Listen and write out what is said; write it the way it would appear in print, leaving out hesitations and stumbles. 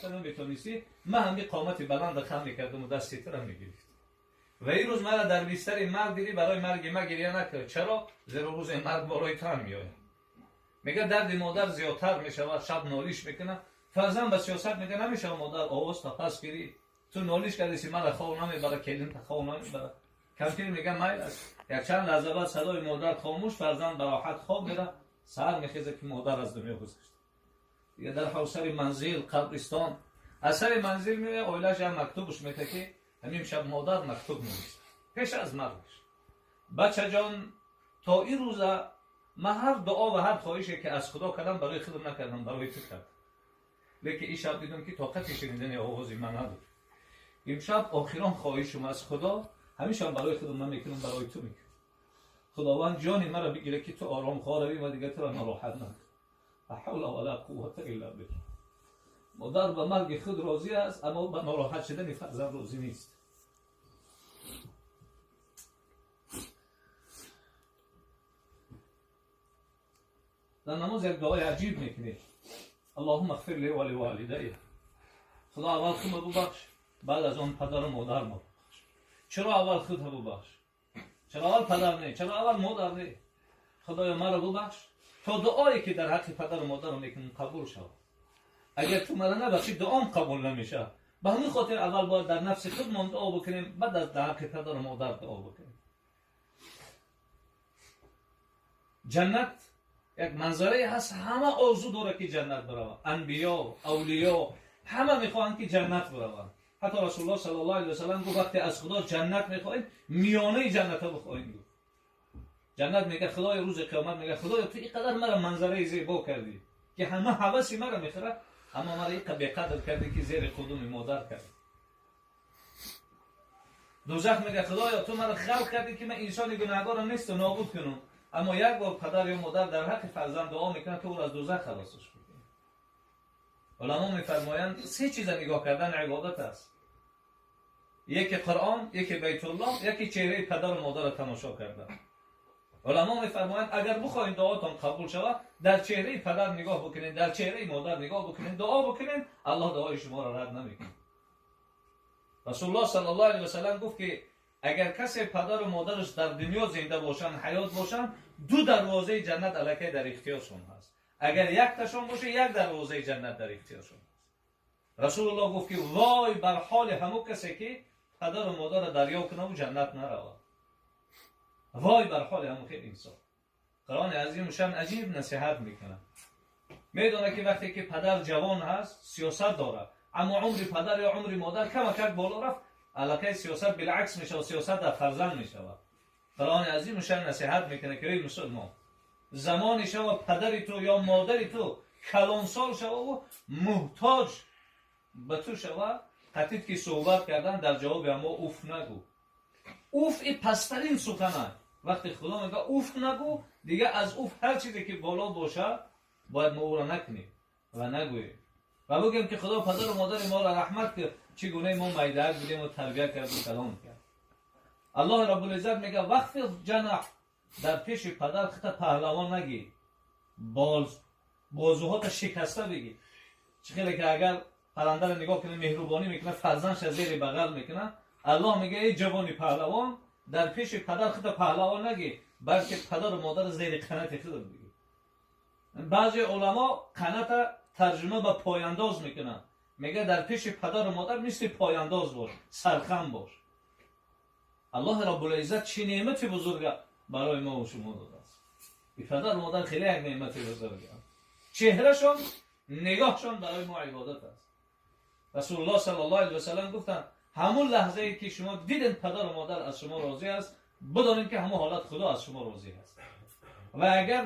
گرفته نمیتونستی، من همی قامت بلند خم میکردم و دست تو را میگرفت. و این روز مرا در بستر مرگ دیدی، برای مرگ ما گریه نکرد. چرا؟ زیرا روز مرگ بالای تو هم میآید. میگه درد مادر زیادتر میشود، شب نالیش میکنه. فرزند به سیاست میگه نمیشه مادر آواز تا پس گیری، تو نالیش کردی من خواب نمیبره، کلین تا خواب نمیبره. کمپیر میگه میل است. یک چند لحظه بعد صدای مادر خاموش، فرزند به راحت خواب میره. سر میخیزه که مادر از دنیا گذشت. دیگه در حوصر منزل قبرستان از سر منزل میاد، اویلش هم مکتوبش میته که همین شب مادر مکتوب نوشته پیش از مرگش. بچه جان، تا این روزه من هر دعا و هر خواهشی که از خدا کردم برای خودم نکردم، برای تو کردم. لیکن این شب دیدم که طاقت شنیدن آواز من نداره. امشب آخران خواهشم از خدا، همیشه برای خودم نمیکنم، برای تو میکنم. خداوند جان مرا بگیره که تو آرام خواه روی و دیگه تو را ناراحت نکنه. لا حول ولا قوة الا بالله. مادر به مرگ خود راضی است، اما به ناراحت شدن فرزند راضی نیست. در نماز یک دعای عجیب میکنی: اللهم اغفر لی و لوالدی. خدا اول خود ببخش، بعد از آن پدر و مادر ما ببخش. چرا اول خود ببخش؟ چرا اول پدر نه؟ چرا اول مادر نه؟ خدایا مرا ببخش تا دعایی که در حق پدر و مادر میکنم قبول شود. اگر تو مرا نبخشی دعام قبول نمیشه. به همین خاطر اول باید در نفس خودمان دعا بکنیم، بعد از در حق پدر و مادر دعا بکنیم. جنت یک منظره هست، همه آرزو داره که جنت بروند. انبیا، اولیا، همه میخواهند که جنت بروند. حتی رسول الله صلی الله علیه و سلم گفت وقتی از خدا جنت میخواهید میانه جنت ها بخواهید. گفت جنت میگه خدای روز قیامت میگه خدایا تو اینقدر مرا منظره زیبا کردی که همه هوس مرا میخوره، اما مرا اینقدر بیقدر کردی که زیر قدم مادر کردی. دوزخ میگه خدایا تو مرا خلق کردی که من انسان گناهکارم نیست و نابود کنم، اما یک بار پدر یا مادر در حق فرزند دعا میکنه که او را از دوزخ خلاصش بکنه. علما میفرمایند سه چیز نگاه کردن عبادت است: یکی قرآن، یکی بیت الله، یکی چهره پدر و مادر را تماشا کردن. علما میفرمایند اگر بخواید دعاتان قبول شود در چهره پدر نگاه بکنید، در چهره مادر نگاه بکنید، دعا بکنید، الله دعای شما را رد نمیکنه. رسول الله صلی الله علیه و سلم گفت که اگر کسی پدر و مادرش در دنیا زنده باشند، حیات باشند، دو دروازه جنت الکی در اختیارشون هست. اگر یک تاشون باشه یک دروازه جنت در اختیارشون هست. رسول الله گفت که وای بر حال همو کسی که پدر و مادر دریا کنه و جنت نرود. وای بر حال همو خیلی انسان. قرآن عظیم شان عجیب نصیحت میکنه. میدونه که وقتی که پدر جوان هست سیاست داره، اما عمر پدر یا عمر مادر کم کم بالا رفت، علاقه سیاست بالعکس میشه و سیاست در فرزند میشه. قرآن عظیم شان نصیحت میکنه که ای مسلمان، زمانی شو پدر تو یا مادر تو کلانسال شو و محتاج به تو شو، قطعی که صحبت کردن در جواب اما اوف نگو. اوف ای پسترین سخنه. وقتی خدا میگه اوف نگو، دیگه از اوف هر چیزی که بالا باشه باید ما او را نکنیم و نگوییم و بگیم که خدا پدر و مادر ما را رحمت کرد، چگونه ما میدهک بودیم و تربیت کرد و کلام کرد. الله رب العزت میگه وقت جناح در پیش پدر خطا پهلوان نگی، بازوهات شکسته بگی. چه خیلی که اگر پرنده رو نگاه کنه مهربانی میکنه، فرزندش زیر بغل میکنه. الله میگه ای جوانی پهلوان، در پیش پدر خود پهلوان نگی، بلکه پدر و مادر زیر قنات خود بگی. بعضی علما قنات ترجمه به پایانداز میکنن، میگه در پیش پدر و مادر مثل پایانداز باش، سرخم باش. الله رب العزت چه نعمت بزرگ برای ما و شما داده است. این پدر و مادر خیلی یک نعمت بزرگه. چهرهشان، نگاهشان برای ما عبادت است. رسول الله صلی الله علیه و سلم گفتند همون لحظه ای که شما دیدن پدر و مادر از شما راضی است، بدانید که همون حالت خدا از شما راضی است. و اگر